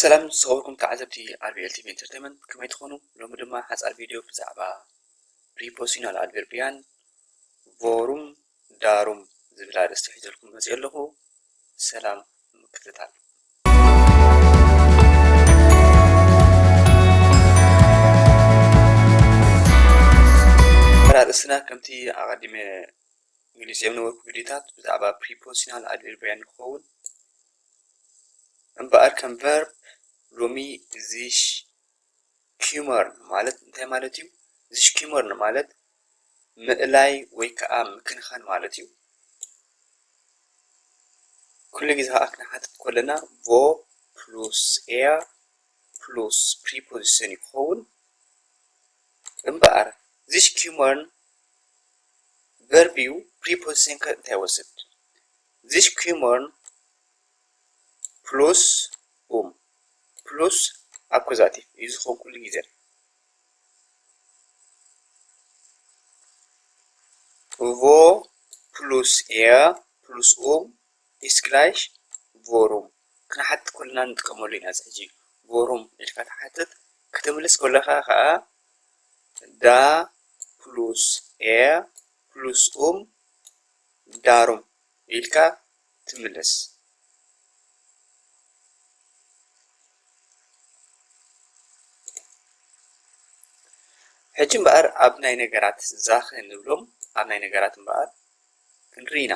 ሰላም ዝኸበርኩም ተዓዘብቲ ኣር ቢ ኤል ቲ ቪ ኢንተርቴይንመንት፣ ከመይ ትኾኑ? ሎሚ ድማ ሓጻር ቪድዮ ብዛዕባ ፕሪፖዚሽናል ኣድቨርብያን ቮሩም ዳሩም ዝብል ኣርእስቲ ሒዘልኩም መጺአ ኣለኹ። ሰላም ምክትታል። ኣርእስትና ከምቲ ኣቐዲመ ገሊጸ ዝነበርኩ ቪድዮታት ብዛዕባ ፕሪፖዚሽናል ኣድቨርብያን ክኸውን። እምበኣር ከም ቨርብ ሎሚ ዚሽ ኪመርን ማለት እንታይ ማለት እዩ? ዚሽ ኪመርን ማለት ምእላይ ወይ ከዓ ምክንኻን ማለት እዩ። ኩሉ ግዜ ከዓ ክንሓትት ከለና ቮ ፕሉስ ኤር ፕሉስ ፕሪፖዚሽን እዩ ክኸውን። እምበኣር ዚሽ ኪመርን ቨርብ እዩ፣ ፕሪፖዚሽን ከ እንታይ ይወስድ? ዚሽ ኪመርን ፕሉስ ኡም ፕሉስ ኣኩዛቲቭ እዩ ዝኸውን ኩሉ ግዜ። ቮ ፕሉስ ኤር ፕሉስ ኡም ኢስ ግላይሽ ቮሩም። ክንሓትት ከለና ንጥቀመሉ ኢና። እዚ ሕጂ ቮሩም ኢልካ ትሓትት፣ ክትምልስ ከለኻ ኸዓ ዳ ፕሉስ ኤር ፕሉስ ኡም ዳሩም ኢልካ ትምልስ። ሕጂ እምበኣር ኣብ ናይ ነገራት ዛኸ ንብሎም፣ ኣብ ናይ ነገራት እምበኣር ክንርኢ ኢና።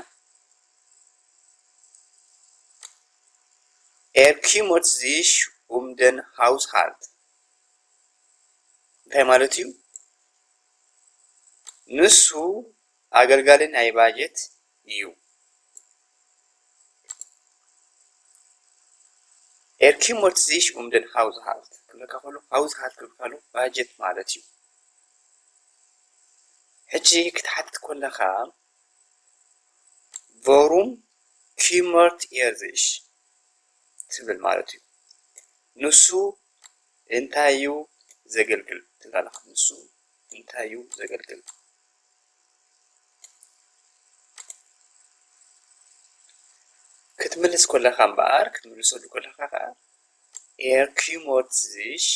Er kümmert sich um den Haushalt እንታይ ማለት እዩ? ንሱ ኣገልጋሊ ናይ ባጀት እዩ። Er kümmert sich um den Haushalt ክብለካ ከሎ፣ ሃውስሃልት ክብል ከሎ ባጀት ማለት እዩ። ሕጂ ክትሓትት ከለኻ ቮሩም ኪመርት ኤር ዚሽ ትብል ማለት እዩ። ንሱ እንታይ እዩ ዘገልግል ትብል ኣለኻ። ንሱ እንታይ እዩ ዘገልግል ክትምልስ ከለኻ እምበኣር፣ ክትምልሰሉ ከለኻ ኸዓ ኤር ኪመርት ዚሽ፣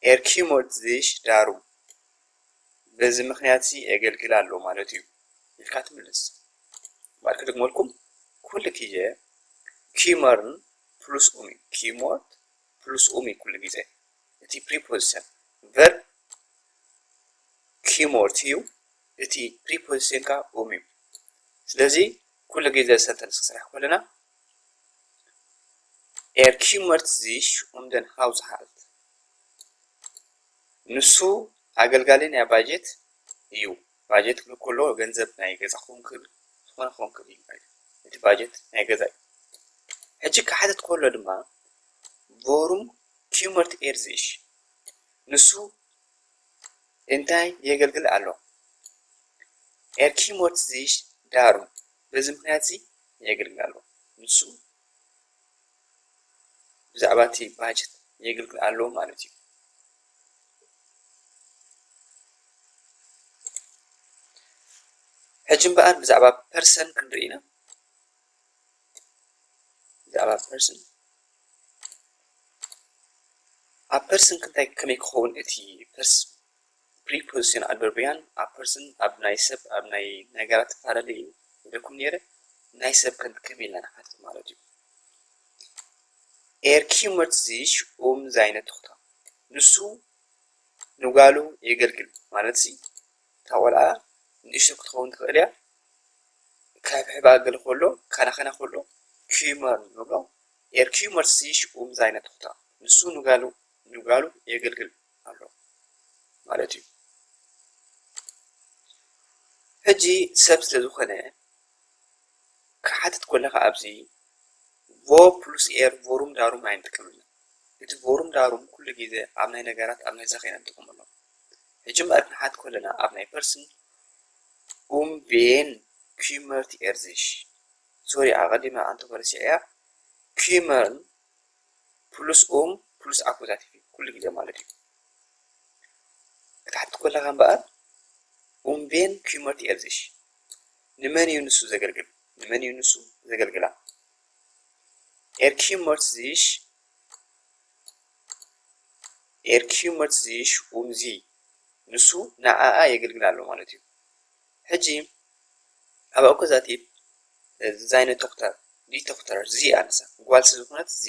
ኤር ኪመርት ዚሽ ዳሩም፣ በዚ ምኽንያት እዚ የገልግል ኣሎ ማለት እዩ ኢልካ ትምልስ። እምበኣር ክድግመልኩም፣ ኩሉ ግዜ ኪመርን ፕሉስ ኡም እዩ። ኪመርት ፕሉስ ኡም እዩ ኩሉ ግዜ። እቲ ፕሪፖዚሽን ቨርብ ኪመርት እዩ፣ እቲ ፕሪፖዚሽን ከኣ ኡም እዩ። ስለዚ ኩሉ ግዜ ሰንተንስ ክስራሕ ከለና Er kümmert sich um den Haushalt። ንሱ ኣገልጋሊ ናይ ባጀት እዩ። ባጀት ክብል ከሎ ገንዘብ ናይ ገዛ ክኸውን ክእል፣ ዝኾነ ክኸውን ክእል እዩ ማለት እዩ። እቲ ባጀት ናይ ገዛ እዩ። ሕጂ ክሓትት ከሎ ድማ ቮሩም ኪመርት ኤር ዚሽ፣ ንሱ እንታይ የገልግል ኣሎ? Er kümmert sich darum፣ በዚ ምኽንያት እዚ የገልግል ኣሎ። ንሱ ብዛዕባ እቲ ባጀት የገልግል ኣሎ ማለት እዩ። ሕጂ እምበኣር ብዛዕባ ፐርሰን ክንርኢ ኢና። ብዛዕባ ፐርሰን፣ ኣብ ፐርሰን ክንታይ ከመይ ክኸውን እቲ ፐርስ-፣ ፕሪፖዚሽን ኣድቨርብያን ኣብ ፐርሰን ኣብ ናይ ሰብ ኣብ ናይ ነገራት ተፈላለዩ ኢለኩም ነይረ። ናይ ሰብ ከን ከመይ ኢልና ንሓትት ማለት እዩ። Er kümmert sich um seine Tochter፣ ንሱ ንጓሉ የገልግል ማለት ሲ፣ እታ ቆልዓ ንእሽቶ ክትኸውን ትኽእል እያ። ካብ ሕባ ገለ ከሎ፣ ከናኸና ከሎ፣ ኪመር ንብሎ። Er kümmert sich um seine Tochter፣ ንሱ ንጋሉ፣ ንጋሉ የገልግል ኣሎ ማለት እዩ። ሕጂ ሰብ ስለ ዝኾነ፣ ክሓትት ከለኻ ኣብዚ ቮ ፕሉስ ኤር ቮሩም ዳሩም ኣይንጥቀመሉ። እቲ ቮሩም ዳሩም ኩሉ ግዜ ኣብ ናይ ነገራት፣ ኣብ ናይ ዛኻ ኢና ንጥቀመሉ። ሕጂ እምበኣር ክንሓትት ከለና ኣብ ናይ ፐርሰን፣ um wen kümmert er sich። ሶሪ፣ ኣቐዲመ ኣንተ ተረሲዐያ። ኪመርን ፕሉስ um ፕሉስ ኣኩዛቲቭ እዩ ኩሉ ግዜ ማለት እዩ። ክትሓትት ከለኻ እምበኣር፣ um wen kümmert er sich፣ ንመን እዩ ንሱ ዘገልግል? ንመን እዩ ንሱ ዘገልግላ? Er kümmert sich, er kümmert sich um sie, ንሱ ንዓኣ የገልግል ኣሎ ማለት እዩ። ሕጂ ኣብ ኣኩዛቲቭ፣ እ፣ seine Tochter፣ die Tochter፣ ዚኣ ንሳ ጓል ስለ ዝኾነት ዚ፣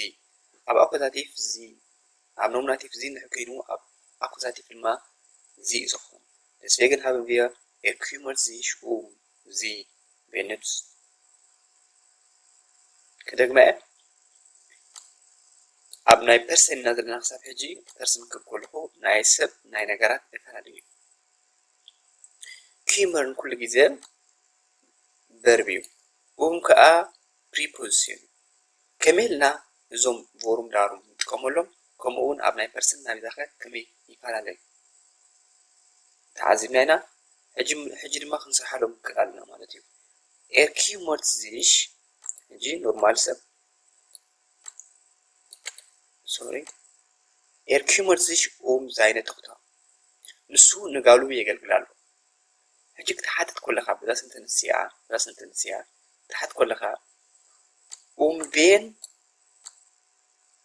ኣብ ኣኩዛቲቭ ዚ፣ ኣብ ኖሚናቲቭ ዚ እንድሕር ኮይኑ ኣብ ኣኩዛቲቭ ድማ ዚ እዩ ዝኸውን። Deswegen haben wir, er kümmert sich um sie benutzt። ክደግማ እየ። ኣብ ናይ ፐርሰን ኢና ዘለና ክሳብ ሕጂ። ፐርሰን ክብል ከለኹ ናይ ሰብ፣ ናይ ነገራት ይፈላለዩ እዩ። Kümmern ኩሉ ግዜ ቨርብ እዩ። Um ከኣ ፕሪፖዚሽን እዩ። ከመይ ኢልና እዞም ቨሩም ዳሩም ንጥቀመሎም፣ ከምኡ እውን ኣብ ናይ ፐርሰን ናብዛ ኸ ከመይ ይፈላለዩ ተዓዚብና ኢና። ሕጂ፣ ሕጂ ድማ ክንሰርሓሎም ንክእል ኣለና ማለት እዩ። Er kümmert sich፣ ሕጂ ኖርማል ሰብ፣ ሶሪ፣ er kümmert sich um seine Tochter፣ ንሱ ንጋሉ የገልግል ኣሎ። ሕጂ ክትሓትት ከለኻ፣ በዛ ሰንተንስ እዚኣ፣ በዛ ሰንተንስ እዚኣ ክትሓትት ከለኻ፣ um wen፣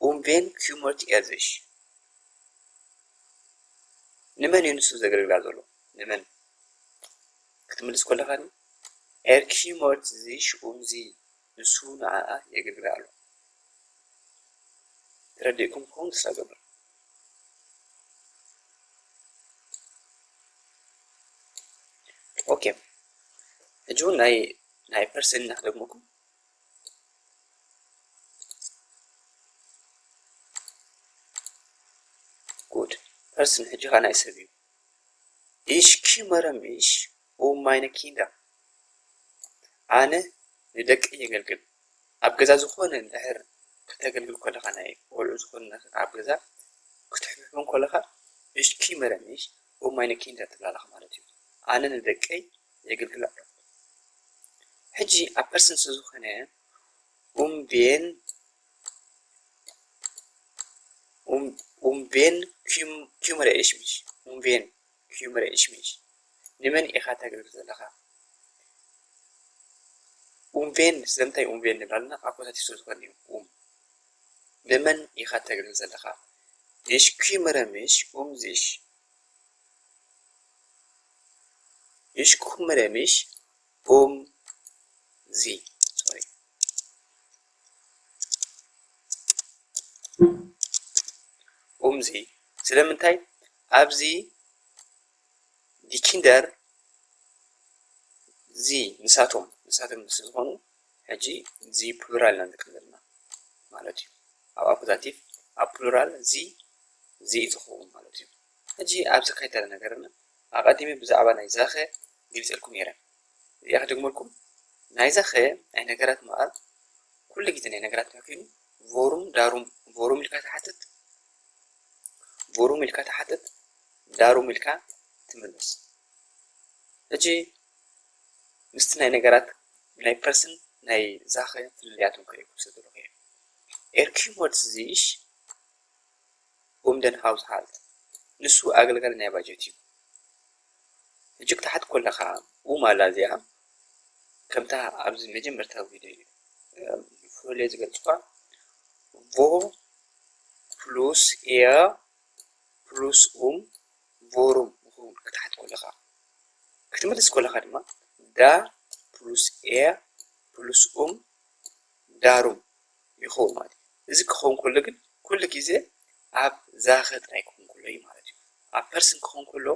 um wen kümmert er sich፣ ንመን እዩ ንሱ ዘገልግላ ዘሎ? ንመን ክትምልስ ከለኻ፣ er kümmert sich um sie፣ ንሱ ንዓኣ የገልግላ ኣሎ። ተረዲእኩም ክኸውን ተስፋ እገብር። ኦኬ፣ ሕጂ እውን ናይ፣ ናይ ፐርሰን ኢና ክደግመኩም። ጉድ፣ ፐርሰን ሕጂ ኸኣ ናይ ሰብ እዩ። Ich kümmere mich um meine Kinder፣ ኣነ ንደቀይ የገልግል። ኣብ ገዛ ዝኾነ እንድሕር ክተገልግል ከለኻ፣ ናይ ቆልዑ ዝኾነ ነገር ኣብ ገዛ ክትሕብሕቦም ከለኻ፣ ich kümmere mich um meine Kinder ትብል ኣለኻ ማለት እዩ። ኣነ ንደቀይ የገልግል ኣለኹ። ሕጂ ኣብ ፐርሰን ስለ ዝኾነ፣ um wen፣ um፣ um wen küm-፣ kümmere ich mich፣ um wen kümmere ich mich፣ ንመን ኢኻ ተገልግል ዘለኻ? Um wen፣ ስለምንታይ um wen ንብል ኣለና? ኣኮታቲቭ ስለ ዝኾነ እዩ። Um፣ ንመን ኢኻ ተገልግል ዘለኻ? Ich kümmere mich um sie፣ ich kümmere mich um sie፣ ሶሪ፣ um sie። ስለምንታይ? ኣብዚ die Kinder፣ sie ንሳቶም፣ ንሳቶም ምስ ዝኾኑ፣ ሕጂ sie ፕሉራል ኢና ንጥቀም ዘለና ማለት እዩ። ኣብ ኣኩዛቲቭ፣ ኣብ ፕሉራል sie፣ sie እዩ ዝኸውን ማለት እዩ። ሕጂ ኣብዚ ካይተረ ነገርና ኣቐዲመ ብዛዕባ ናይ ዛኸ ገሊጸልኩም ነይረ። እዚኣ ክደግመልኩም። ናይ ዛኸ ናይ ነገራት እምበኣር፣ ኩሉ ግዜ ናይ ነገራት እንታይ ኮይኑ፣ ቮሩም ዳሩም፣ ቮሩም ኢልካ ትሓትት፣ ቮሩም ኢልካ ትሓትት፣ ዳሩም ኢልካ ትምልስ። ሕጂ ምስቲ ናይ ነገራት ናይ ፐርሰን ናይ ዛኸ ፍልልያቶም ከርእየኩም ስለ ዘለኹ እየ። Er kümmert sich um den Haushalt፣ ንሱ ኣገልጋሊ ናይ ባጀት እዩ። ሕጂ ክትሓት ከለኻ um ኣላ እዚኣ፣ ከምታ ኣብዚ መጀመርታ ቪድዮ እዩ፣ እም፣ ፍሉይ ዝገልጽኳ፣ wo plus er plus um ቮሩም ይኸውን ክትሓት ከለኻ። ክትመልስ ከለኻ ድማ da plus er plus um ዳሩም ይኸውን ማለት እዩ። እዚ ክኸውን ከሎ ግን ኩሉ ግዜ ኣብ ዛኸ ጥራይ ክኸውን ከሎ እዩ ማለት እዩ። ኣብ ፐርሰን ክኸውን ከሎ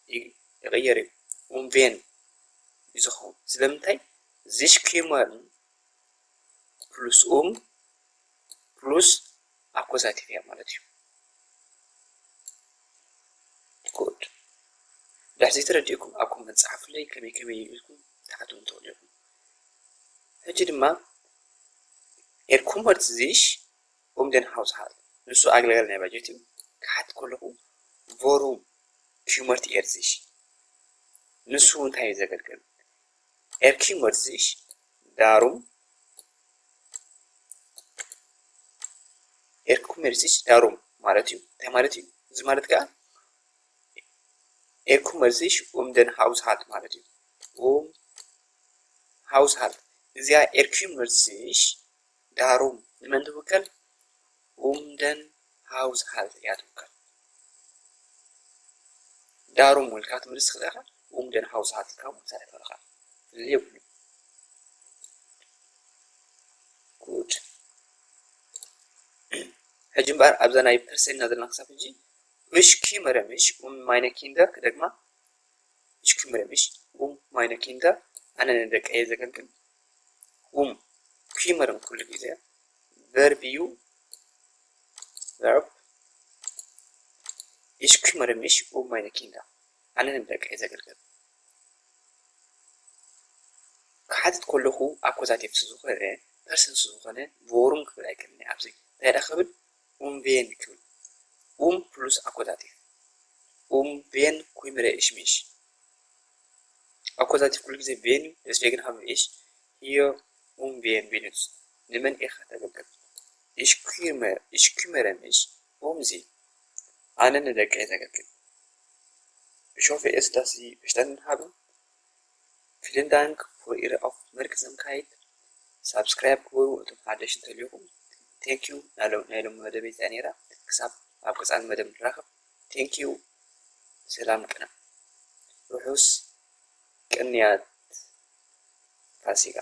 ይ-፣ ይቕየር እዩ። Um wen እዩ ዝኸውን። ስለምንታይ? Sich kümmern plus um plus ኣኮዛቲቭ እያ ማለት እዩ። ጉድ። ድሕዚ ተረዲእኩም ኣብ ኮመንት ጸሓፉለይ፣ ከመይ ከመይ ኢልኩም ትሓቱኒ ትኽእሉ ኢኹም። ሕጂ ድማ Er kümmert sich um den Haushalt፣ ንሱ ኣገልጋሊ ናይ ባጀት እዩ። ክሓት ከለኹ ቮሩም kümmert er sich፣ ንሱ እንታይ እዩ ዘገልግል? Er kümmert sich darum፣ er kümmert sich darum ማለት እዩ። እንታይ ማለት እዩ? እዚ ማለት ከኣ Er kümmert sich um den Haushalt ማለት እዩ። Um Haushalt። እዚኣ Er kümmert sich darum፣ ንመን ትውከል? Um den Haushalt እያ ትውከል። Darum ኢልካ ክትምልስ ትኽእል ኢኻ። Um den Haushalt ኢልካ እውን ክትሰርሕ ትኽእል ኢኻ። ፍልልይ የብሉን። Gut. ሕጂ እምበኣር ኣብዛ ናይ ፐርሰንት ኢና ዘለና ክሳብ ሕጂ። Ich kümmere mich um meine Kinder፣ ክደግማ። Ich kümmere mich um meine Kinder፣ ኣነ ንደቀየ ዘገልግል። Um፣ kümmern ኩሉ ግዜ። Verb እዩ። Verb። Ich kümmere mich um meine Kinder፣ ኣነ ንደቀየ ዘገልግል። ክሓትት ከለኹ ኣኮዛቲቭ ስለ ዝኾነ፣ ፐርሰን ስለ ዝኾነ፣ ቮሩም ክብል ኣይክእልን እየ። ኣብዚ እንታይ ደኣ ክብል? Um wen ክብል። Um plus ኣኮዛቲቭ። Um wen kümmere ich mich። ኣኮዛቲቭ ኩሉ ግዜ wen እዩ። Deswegen habe ich hier um wen benutzt። ንመን ኢኻ ተገልግል? Ich kümmere፣ ich kümmere mich um sie። ኣነ ንደቀይ ዘገልግል። Ich hoffe, es, dass Sie verstanden haben. Vielen Dank für Ihre Aufmerksamkeit. ሳብስክራይብ ግበሩ እቶም ሓደሽ እንተልዩኹም። Thank you። ናይ ሎም-፣ ናይ ሎሚ መደበይ እዚኣ ነይራ። ክሳብ ኣብ ቀጻሊ መደብ ንራኸብ። Thank you። ሰላም ቅነ። ርሑስ ቅንያት ፋሲካ።